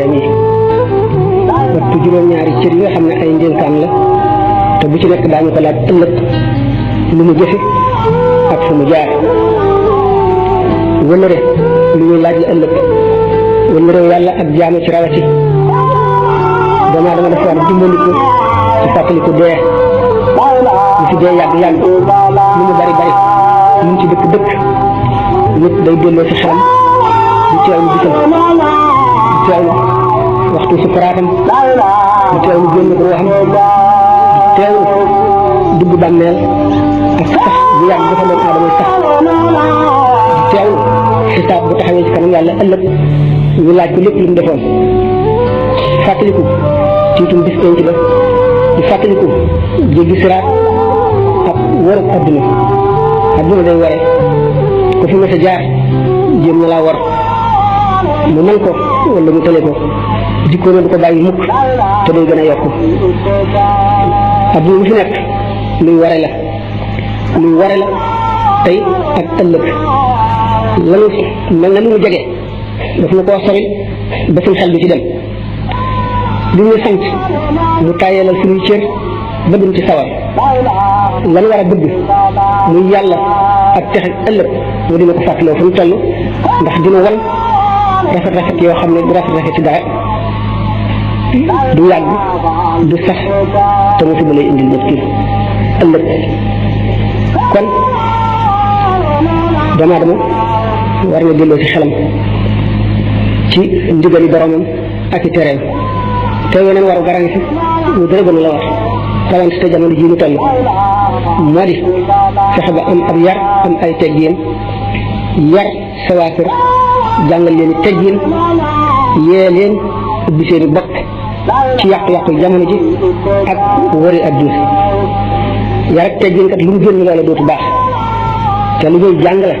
tereem yi wattu juróom-ñaari cër yi nga xam ne ay ndénkaan la te bu ci nekk daañu ko laaj ëllëg lu mu jëfe ak fu mu jaar wëllëre lu ñuy laaj la ëllëg wëllëre yàlla ak jaamu ci rawati doomu aadama dafa war a dimbandiku ci fàttaliku dee lu fi dee yàgg yàgg lu mu bari bari lu mu ci dëkk dëkk nit day delloo ci xelam du teewlu bisam du teewlu waxtu sukuraatam du teewlu génn ko waxam du teewlu dugg bàmmeel ak sax bu yàgg dafa doon aadama sax du teewlu xisaab bu taxawee ci kanam yàlla ëllëg ñu laaj ko lépp lu mu defoon fàttaliku tiitum bis penc ba di fàttaliku jéggi siraat ak warub adduna day ware ko fi mës a jaar jéem na laa war mu mën ko wala mu tële ko jikkoo na du ko bàyyi mukk te day gën a yokku adduna lu fi nekk luy ware la tey ak ëllëg lanu mel na lu mu jege daf na koo sori ba suñ xel bi ci dem li ñu sant mu tàyyelal suñuy cër ba duñ ci sawar lan war a bëgg muy yàlla ak texe ëllëg mu dina ko fàttaloo fu mu toll ndax dina wan rafet yoo xam ne du rafet ci dara du yàgg du sax te mu fi ba lay indil nit ki ëllëg kon doomu aadama war na delloo ci xelam ci ndigali boromam ak i tereem te yeneen waru gara ngi fi ñu dara gën la war rawante te jamono jii ñu toll moo di fexe ba am ab yar am ay teggin yar sa waa kër jàngal leen i teggin yee leen ubbi seen i bopp ci yàqu-yàqu jamono ji ak wari adduna yar ak teggin kat lu mu génn loola dootu baax te lu ñuy jàng la